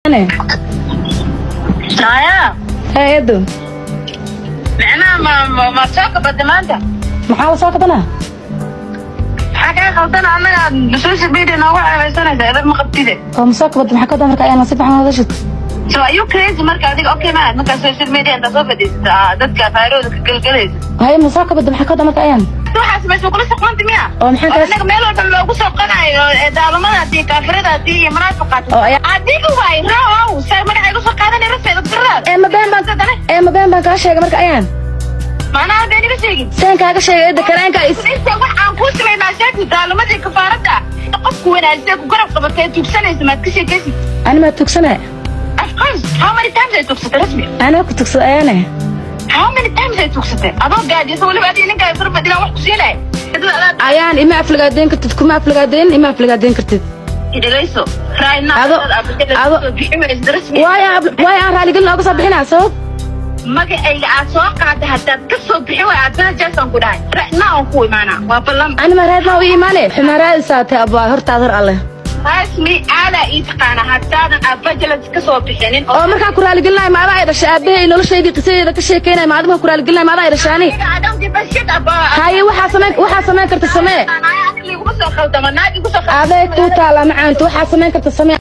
Ne. Naya. Hee eedo. Micnaha ma soo kabadda maanta? Maxaa la soo kabanaa? Maxaa kaa qaldan? Annaga social media noogu ceebeysanaysa, edab ma qabtide. Oo ma soo kabadda, maxaa ka wadaa marka ayaan si fiican hadashid? So are you crazy? Marka adiga okay ma markaa social media intaa soo fadhiisata dadka faarooda ka gelgelaysa. Haye, ma soo kabadda, maxaa ka wadaa marka ayaan? Waxaa samaysa kula saqmanta miya? Oo maxaan oo kala annaga meel walba loogu soo qanayo ee daalumadaati, kaafiradaati iyo munaafiqaati. Oo ayaa adiga waay raw say magaca igu soo qaadanay rasmi dadkaraad. Ee ma been baan kaa sheegay marka ayaan? Macnaha been iga sheegin. Seen kaaga sheegay eedda kareenka is Inta wax aan kuu samay maashaati daalumadii kafaaradda qofku wanaagsan ku garab qabatay tugsanaysa maad ka sheekaysid. Ani maa tugsana? Of course. How many times ay tugsatay, rasmi? Anaa ku tugsada ayaane? How many times ay tugsatay adoo gaajaysa, weliba adiga ninkaa far fadhina wax ku siinay? Ayaan, ima aflagaadeyn kartid, kuma aflagaadeyn, ima aflagaadeyn kartid. Dhegayso right now. Bixi waysid, rasmi. Waay aan raaligelin ooga soo bixinaa sabab? Magacayga aad soo qaaday haddaad ka soo bixin way aad jaasaan ku dhahay, right now aan ku imaanaa, waa ballan. Ani ma reer maa u imaane xumaa raadisaatay abaa hortaad hor alle. Rasmi aadaa ii taqaana haddaadan abajalad ka soo bixinin. Oo markaan ku raaligelinayo ma adaa ay dhashay aabbahay noloshaydii qisadeeda ka sheekeynaya? Ma adiga ku raaligelinayo ma adaa ay dhashay ani? I don't give a shit about. Haye, waxaa samayn karta samee. Iguma soo khaldama naag igu soo Aday kuu taalaa macaanto, waxaa samayn karta samee.